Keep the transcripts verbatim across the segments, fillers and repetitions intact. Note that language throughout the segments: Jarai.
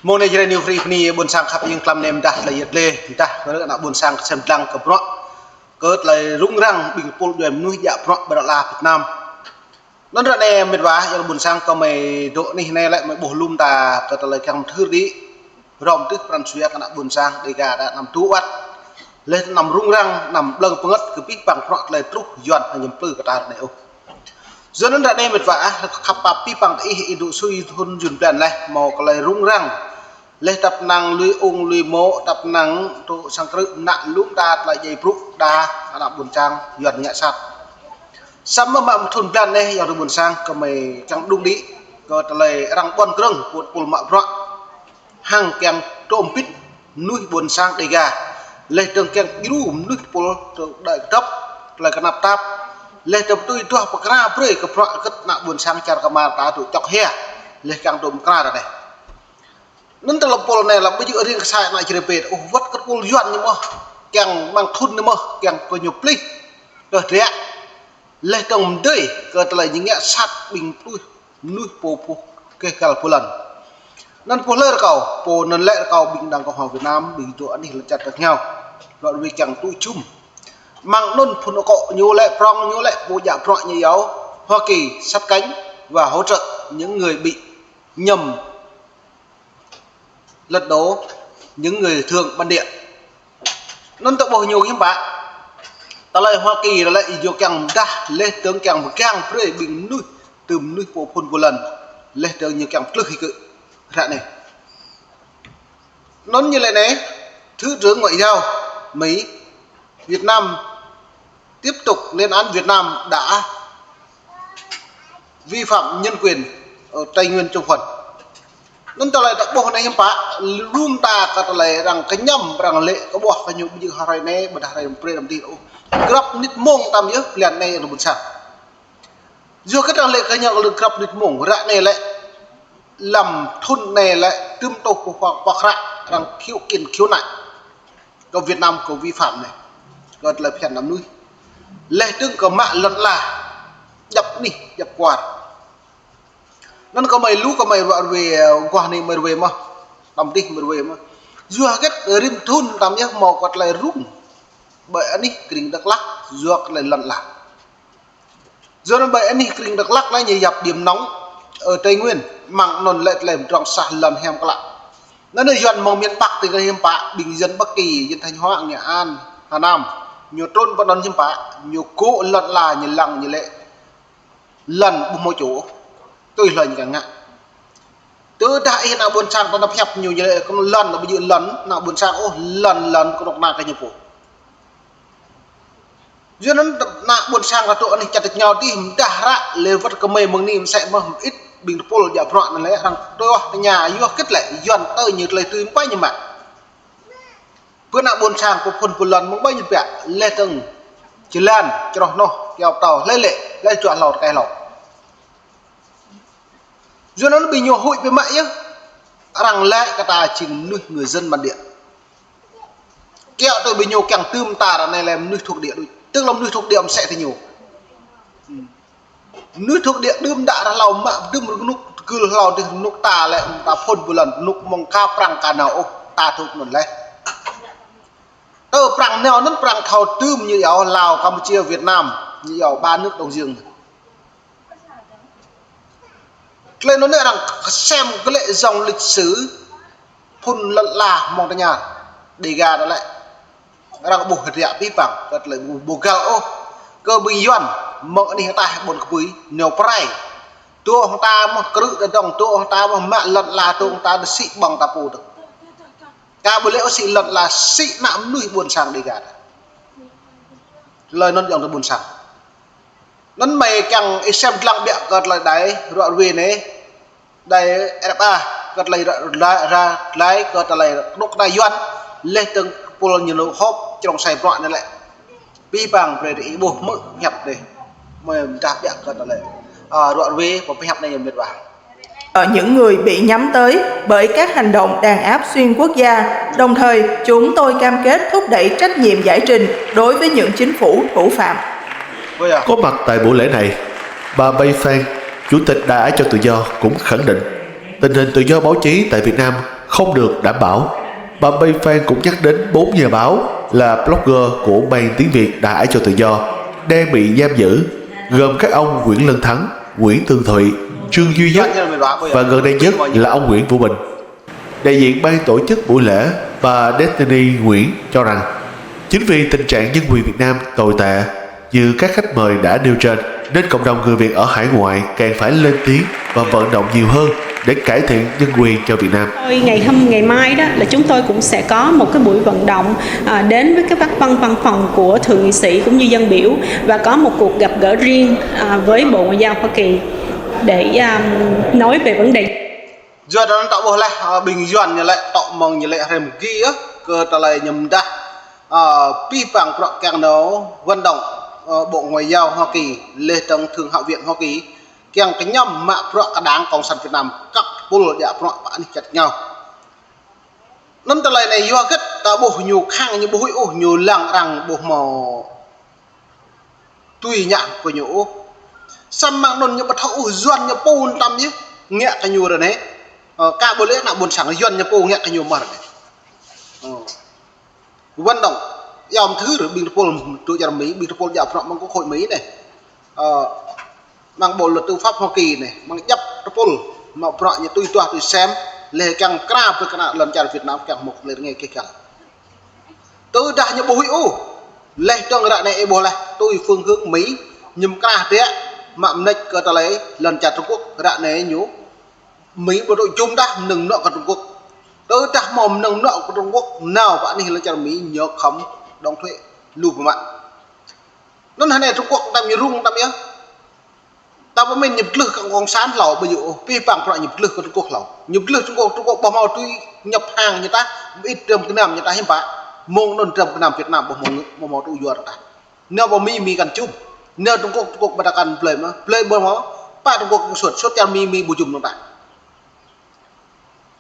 Mông anai Jrai New Free Peni, ƀôn sang khăp ing klăm nem dah tơlơi yet leh, dah kơ ană ƀôn sang kơsem dlăng kơ bruă, kơ tơlơi rŭng răng ƀing pul djuai mơnuih djă bruă ƀơi lŏn ala Việt Nam. Anŭn ră anai mĕt wa, yua ƀôn sang kơ mơi dŏ anih anai lĕ mơi ƀuh lŏm ta kơ tơlơi kiăng mơthưr đĭ, hrŏm tưh pran jua kơ ană ƀôn sang Dega ta anăm tŭ ăt. Leh anăm rŭng răng, anăm ƀlơ̆ng pơngăt kơ pih păng bruă tơlơi truh Yuan hăng ñăm plư kơ ta ră anai ôh. Yua anŭn ră anai mĕt wa ah, khăp pap pih păng ih, ih dŏ sui thun jun blan leh, hmâo tơlơi rŭng răng. Leh tăp năng lui ung lui mô, tăp năng tŭ sang krư̆ mơnă lŏm ta tơlơi djai brŭ đa, ană ƀôn sang Yuan ngă sat. Samơ̆ mă mơthun blan anai, yua ƀôn sang kơ mơi kiăng đŭng đĭ kơ tơlơi arăng ƀôn krơ̆ng, pul pul mă bruă. Hăng kiăng trôm pĭt mơnuih ƀôn sang Dega. Leh dơ̆ng kiăng djru mơnuih pul tơdơi kơdŏp, tơlơi kơnăp tap. Leh dơ̆ng tui duah pơkra brơi kơ bruă hơgĕt ană ƀôn sang čar kơmar ta tŭ čŏk hia. Leh kiăng dŏ pơkra ră anai. Anŭn tơlơi pul anai lăm ƀu djơ̆ riêng kơ sa ană Jrai pĕ ôh, wơ̆t kơ pul Yuan ñu mơ̆n, kiăng mơ̆ng thun ñu mơ̆n, kiăng kơ ñu plih, kơ triă. Leh dơ̆ng mơdơi kơ tơlơi ñu ngă sat ƀing pluh mơnuih pô pơgeh găl pơlăn. Anŭn pô lĕ rơkâo, pô anŭn lĕ rơkâo ƀing đang kơ hăng Việt Nam, ƀing dŏ anih lŏn čar tơngan. Lŏn wĭ kiăng tŭ čum. Mơ̆ng anŭn phun akŏ ñu lĕ prŏng ñu lĕ pô djă bruă ñu yua Hoa Kỳ sát cánh và hỗ trợ những người bị nhầm lật đổ những người thường bản địa. Anŭn tơƀuh ñu hiư̆m pă. Tơlơi Hoa Kỳ lĕ yua kiăng dah leh dơ̆ng kiăng pơgang brơi ƀing mơnuih, tơm mơnuih pô phun pơlăn. Leh dơ̆ng ñu kiăng plưh hĭ kơ ră anai. Anŭn ñu lĕ anai, Thứ trưởng Ngoại giao Mỹ, Việt Nam tiếp tục lên án Việt Nam đã vi phạm nhân quyền ở Tây Nguyên trong phần. Anŭn tơlơi tơƀuh anai hiư̆m pă, lŏm ta kơ tơlơi arăng kơñăm, arăng lĕ kơ ƀuh kơ ñu ƀu djơ̆ hrơi anai, ƀôdah hrơi prê đăm tih ôh. Grăp mơnit mông tăm yơh, blan anai ană ƀôn sang. Yua kơ arăng lĕ kơ ñu lĕ grăp mơnit mông, ră anai lĕ, lăm thun anai lĕ, tơm tôh pơkra, arăng khiếu kiện khiếu nại. Kơ Việt Nam kơ vi phạm anai. Kơ tơlơi phiăn ană mơnuih. Leh dơ̆ng kơ mă lŏn ala. Djăp anih, djăp kwar. Anŭn kơ mơi lu kơ mơi ruă ruê, guah anai mơi ruê mơ̆n. Tăm tih mơi ruê mơ̆n. Yua hơgĕt rĭm thun tăm yơh hmâo kơ tơlơi rŭng. Ƀơi anih krĭng Dak Lak, yua kơ tơlơi lŏn ala. Yua anŭn ƀơi anih krĭng Dak Lak lĕ ñu yap điểm nóng ở Tây Nguyên, mơ̆ng anŭn lĕ tơlơi pơdrŏng sah lŏn hiam klă. Anŭn Yuan mơ̆ng miền Bắc tơ kơ hiư̆m pă, ƀing dân Bắc Kỳ, dân Thanh Hóa, Nghệ An, Hà Nam, ñu trŭn pơ anŭn hiư̆m pă, ñu gô̆ lŏn ala ñu lăng ñu lĕ lŏn ƀu hmâo čô, tui hlơi ñu kiăng ngă. Tơdah ih ană ƀôn sang ta nao pơhiăp ñu, ñu lĕ kơ lŏn, ƀu djơ̆ lŏn ană ƀôn sang ôh, lŏn, lŏn kơnuk kơna kơ ñu pô. Yua anŭn ană ƀôn sang ta dŏ anih čar tơngan tih mơdah ră lĕ wơ̆t kơ mơi mơ̆ng anai mơsĕ mơ̆n, mơit ƀing tơpul djă bruă anŭn lĕ arăng tuah tơña yua hơgĕt lĕ Yuan tơ ñu tơlơi tui mơ̆ng ƀai ñu mă. Pơ ană ƀôn sang pô phun pô lŏn mơ̆ng ƀai ñu biă leh dơ̆ng jơlan čroh noh kiao pơtâo hlơi lĕ, hlơi čuă hlâo tơkai hlâo. Yua anŭn ƀing ñu huĭ biă mă yơh. Arăng lĕ kơ ta jing mơnuih người dân bản địa. Kiăo tui ƀing ñu kiăng tơm ta ră anai lĕ mơnuih thuộc địa đôč. Tức là mơnuih thuộc địa mơsĕ tơ ñu. Mơnuih thuộc địa đưm đă ră hlâo mă đưm rơnŭk gưl hlâo dih rơnŭk ta lĕ ta phun pô lŏn rơnŭk mơ̆ng ka prăng ka nao ôh ta thŭk anŭn leh. Tơ prăng nao anŭn prăng thâo tơm ñu yua Lào, Campuchia, Việt Nam, ñu yua ba nước Đông Dương. Tơlơi anŭn arăng kơsem glaĭ dòng lịch sử phun lŏn ala mơ̆ng tơña Dega ta lĕ. Arăng ƀuh hơdră pih păng, kơ tơlơi ƀu, ƀu găl ôh. Kơ ƀing Yuan, mơ̆ng anih ataih ƀôn kơpui, nao pơrai. Tơ hăng ta mơ̆ krư̆ ta dŏng, tơ hăng ta mơ̆ mă lŏn ala, tơ hăng ta dŏ sĭ ƀơ̆ng ta pô tơ. Ka ƀu lĕ ôh sĭ lŏn ala, sĭ ană mơnuih ƀôn sang Dega ta. Tơlơi anŭn djŏng tơ ƀôn sang. Anŭn mơi kiăng ih sem dlăng biă kơ tơlơi đài ruă ruê anai, đài RFA, kơ tơlơi ra, ra, ra, đài kơ tơlơi kơnuk kơna Yuan, leh dơ̆ng pô ñu nao họp črông sai bruă anai lĕ. Pih păng brơi ih ƀuh mơ̆ hiăp dih. Mơi mơdah biă kơ tơlơi, a, ruă ruê, pơhiăp anai yơh mĕt wa. Ở những người bị nhắm tới bởi các hành động đàn áp xuyên quốc gia, đồng thời chúng tôi cam kết thúc đẩy trách nhiệm giải trình đối với những chính phủ thủ phạm. Có mặt tại buổi lễ này, bà Bay Fan, Chủ tịch Đài Á Châu Tự Do cũng khẳng định tình hình tự do báo chí tại Việt Nam không được đảm bảo. Bà Bay Phan cũng nhắc đến bốn nhà báo là blogger của Ban Tiếng Việt Đài Á Châu Tự Do đang bị giam giữ, gồm các ông Nguyễn Lân Thắng, Nguyễn Tường Thụy, Trương Duy Nhất và gần đây nhất là ông Nguyễn Vũ Bình. Đại diện ban tổ chức buổi lễ, bà Destiny Nguyễn, cho rằng chính vì tình trạng nhân quyền Việt Nam tồi tệ như các khách mời đã nêu trên, nên cộng đồng người Việt ở hải ngoại càng phải lên tiếng và vận động nhiều hơn để cải thiện nhân quyền cho Việt Nam. Tôi ngày hôm ngày mai đó là chúng tôi cũng sẽ có một cái buổi vận động, à, đến với các văn văn phòng của thượng nghị sĩ cũng như dân biểu và có một cuộc gặp gỡ riêng, à, với Bộ Ngoại giao Hoa Kỳ để, à, nói về vấn đề. Yua anŭn ta ƀuh laih, ơ, ƀing Yuan ñu lĕ tŏ mơ̆ng ñu lĕ hrăm gih, ơ, kơ tơlơi ñu mdah, ơ, pih pang bruă kiăng nao vận động, ơ, Bộ Ngoại giao Hoa Kỳ, laih dơ̆ng Thượng Hạ viện Hoa Kỳ, kiăng kơ ñu mă bruă kơ Đảng Cộng sản Việt Nam, kăp tơpul djă bruă pơ anih čar ñu. Anŭn tơlơi anai yua hơget ta ƀuh ñu khăng ñu ƀu huĭ ôh, ñu lăng arăng ƀu hmâo tui ngă kơ ñu ôh. Samơ̆ anŭn ñu ƀu thâo ôh Yuan ñu pô tăm yơh ngă kơ ñu ră anai. Ơ, ka ƀu lĕ ană ƀôn sang Yuan ñu pô ngă kơ ñu mơ̆ ră anai. Ơ. Vận động, yom thư ră ƀing tơpul tui čar Mi, ƀing tơpul djă bruă mơ̆ng Quốc hội Mi anai. Ơ, mơ̆ng Bộ luật tư pháp Hoa Kỳ anai, mơ̆ng djăp tơpul, mă bruă ñu tui tuah tui sem, laih kiăng kra brơi kơ ană lŏn čar Việt Nam kiăng hmâo tơlơi rơngai kơ găl. Tơdah ñu ƀu huĭ ôh, laih dơ̆ng ră anai ih ƀuh laih, tui phương hướng Mi, ñu mơkra hơdră, mă mơneč kơ tơlơi lŏn čar Trung Quốc, ră anai ñu, Mi ƀu dŏ jum dah mơnơ̆ng mơnuă kơ Trung Quốc. Tơdah hmâo mơnơ̆ng mơnuă kơ Trung Quốc, nao pơ anih lŏn čar Mi ñu khŏm đóng thuế lu pơmă. Anŭn hơnai Trung Quốc tăm ñu rŭng tăm yơh. Ta pơmĭn ñu pơtlưh kơ Cộng sản hlâo ƀu djơ̆ ôh, pih pang bruă ñu pơtlưh kơ Trung Quốc hlâo. Ñu pơtlưh Trung Quốc, Trung Quốc ƀu hmâo tui nhập hàng ñu tah, mơit dram gơnam ñu tah hiư̆m pă. Mơ̆ng anŭn dram gơnam Việt Nam ƀu hmâo ngă, ƀu hmâo tŭ yua tah. Nao pơ Mi, Mi kăn jum. Nao Trung Quốc, Trung Quốc ƀu tah kăn blơi mơ̆. Blơi ƀu hmâo, pă Trung Quốc suôt, suôt čar Mi, Mi ƀu jum anŭn tah.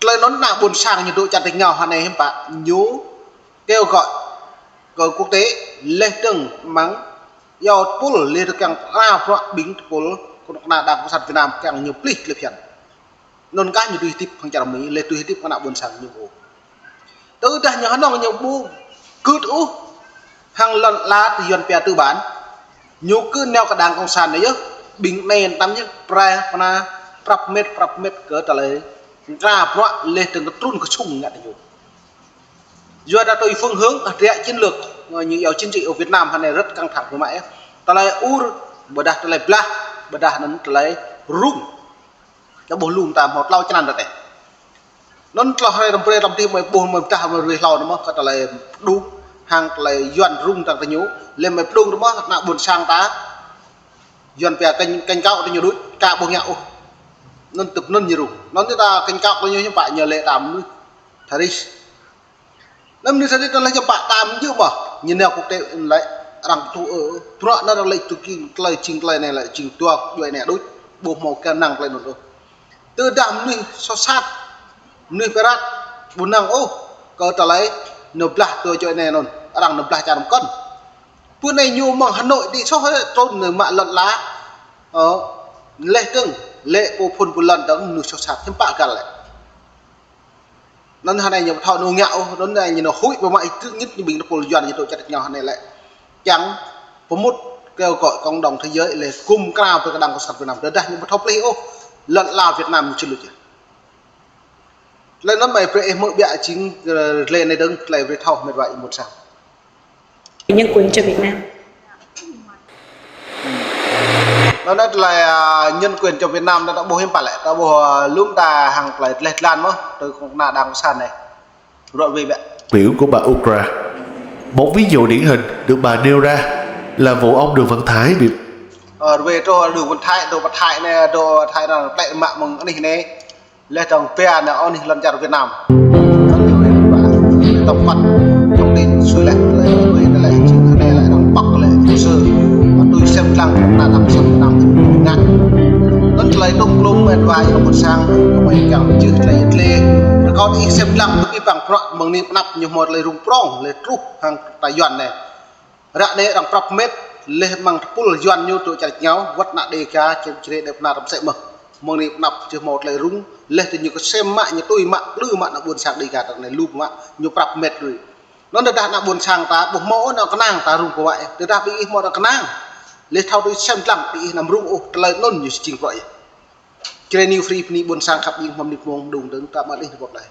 Tơlơi anŭn ană ƀôn sang ñu dŏ čar tač rơngiao hơnai hiư̆m pă, ñu kêu gọi kơ quốc tế laih dơ̆ng mơ̆ng iâu tơpul laih dơ̆ng kiăng kra bruă ƀing tơpul kơnuk kơna Đảng Cộng sản Việt Nam kiăng ñu plih tơlơi phiăn. Anŭn kah ñu tui hơdip hăng čar Mi, laih tui hơdip kơ ană ƀôn sang ñu ƀu. Tơdah ñu hơnơ̆ng ñu ƀu gưt ôh hăng lŏn ala tơ Yuan pia tư bản. Ñu kơ nao kơ Đảng Cộng sản anai yơh, ƀing anai tăm yơh, prai pơna prăp met, prăp met kơ tơlơi kra bruă laih dơ̆ng kơ trŭn kơ sung ngă tơ ñu. Yua dah tui phương hướng, ơ, hơdră chiến lược, ơ, ñu iâu chính trị ở Việt Nam hơnai rất căng thẳng pơmă yơh. Tơlơi ur, ƀôdah tơlơi blah, ƀôdah anŭn tơlơi rŭng. Ñu ƀuh lŏm ta hmâo tlâo črăn ră anai. Anŭn tơlơi hrơi răm brơi răm dih mơi ƀuh mơi pơdah mơi ruih hlâo anŭn mơ̆ kơ tơlơi pơđŭng hăng tơlơi Yuan rŭng tăng tơ ñu, lĕ mơi pơđŭng anŭn mơ̆ ană ƀôn sang ta Yuan pia kênh, kênh káo tơ ñu đôč, ka ƀu ngă ôh. Anŭn tŭp anŭn ñu rŭng. Anŭn ta kênh káo tơ ñu hiư̆m pă ñu lĕ tam anŭn. Tha ris. Anŭn mơnuih tha ris anŭn lĕ hiư̆m pă tam jơ̆ ƀơh. Ñu nao quốc tế lĕ arăng tŭ ơ. Bruă anŭn arăng lĕ tŭ kơ tơlơi jing tơlơi anai lĕ jing dua djuai anai đôč. Ƀu hmâo kơ năng tơlơi anŭn ôh. Tơdah mơnuih soh sat, mơnuih pơrăt, ƀu năng ôh kơ tơlơi nao blah tơ djuai anai anŭn, arăng nao blah čar mơkŏn. Pơ anai ñu mơ̆ng Hà Nội đi soh trŭn nao mă lŏn ala, ơ, laih dơ̆ng, lĕ pô phŭn pô lŏn dơ̆ng mơnuih soh sat, hiư̆m pă găl lĕ. Anŭn hơnai ñu ƀu thâo nao ngă ôh, anŭn hơnai ñu nao huĭ pơmă ih kơ ñit ñu ƀing tơpul Yuan ñu dŏ čar tač rơngiao hơnai lĕ. Kiăng pơmŭt kêu gọi cộng đồng thế giới lĕ gum kra brơi kơ Đảng Cộng sản Việt Nam. Tơdah ñu ƀu thâo plih ôh, lŏn ala Việt Nam ñu či luč yơh. Tơlơi anŭn mơi brơi ih hmư̆ biă jing, ơ, tơlơi anai dơ̆ng, tơlơi brơi thâo met wa ih mŭt sang. Nhân quyền cho Việt Nam. Anŭn anai tơlơi, ơ, nhân quyền cho Việt Nam anŭn ta ƀuh hiư̆m pă lĕ, ta ƀuh, ơ, lŏm ta hăng tơlơi tơleh tơlan mơ̆, tui kơnuk kơna Đảng Cộng sản anai. Ră ruai biă. Biểu của bà Ugra. Một ví dụ điển hình được bà nêu ra là vụ ông Đường Văn Thái bị Ơ, ruai truh Đường Văn Thái, truh pơ Thái anai, truh Thái anŭn plĕ mă mơ̆ng anih anai. Laih dơ̆ng pia anai anih lŏn čar Việt Nam. Tổng quan thông tin sui lĕ, lĕ ruai anai lĕ jing anai lĕ arăng pŏk lĕ hồ sơ. Mă tui sem lăng kơnuk kơna Đảng Cộng sản Việt Nam ngă. Anŭn tơlơi tŭ klum met wa ih mŭt sang, kơmơi kiăng jưh tơlơi tơlơi. Rơkâo ih sem lăng tơ pih pang bruă mơ̆ng anai pơ anăp ñu hmâo tơlơi rŭng prŏng, lĕ truh hăng ta Yuan anai. Ră anai arăng prăp met, laih mơ̆ng tơpul Yuan ñu dŏ čar tač rơngiao, wơ̆t ană Đêga, čem črê đe pơna răm sĕ mơ̆. Mơ̆ng anai pơanăp či hmâo tơlơi rŭng, laih tơ ñu kơsem mă, ñu tui mă, plư mă ană ƀôn sang Dêga ta anai lu mă, ñu prăp met lui. Anŭn tơdah ană ƀôn sang ta, ƀu hmâo ană kơnang ta rŭng pơ wai, tơdah ƀing ih hmâo ană kơnang. Laih thâo tui sem dlăng, ƀing ih anăm rŭng ôh, tơlơi anŭn ñu jing prŏ yơh. Čre New Free bơni ƀôn sang khăp ƀing hmâo mơnit mông đung dơ̆ng ta mă laih rơbŏk đai.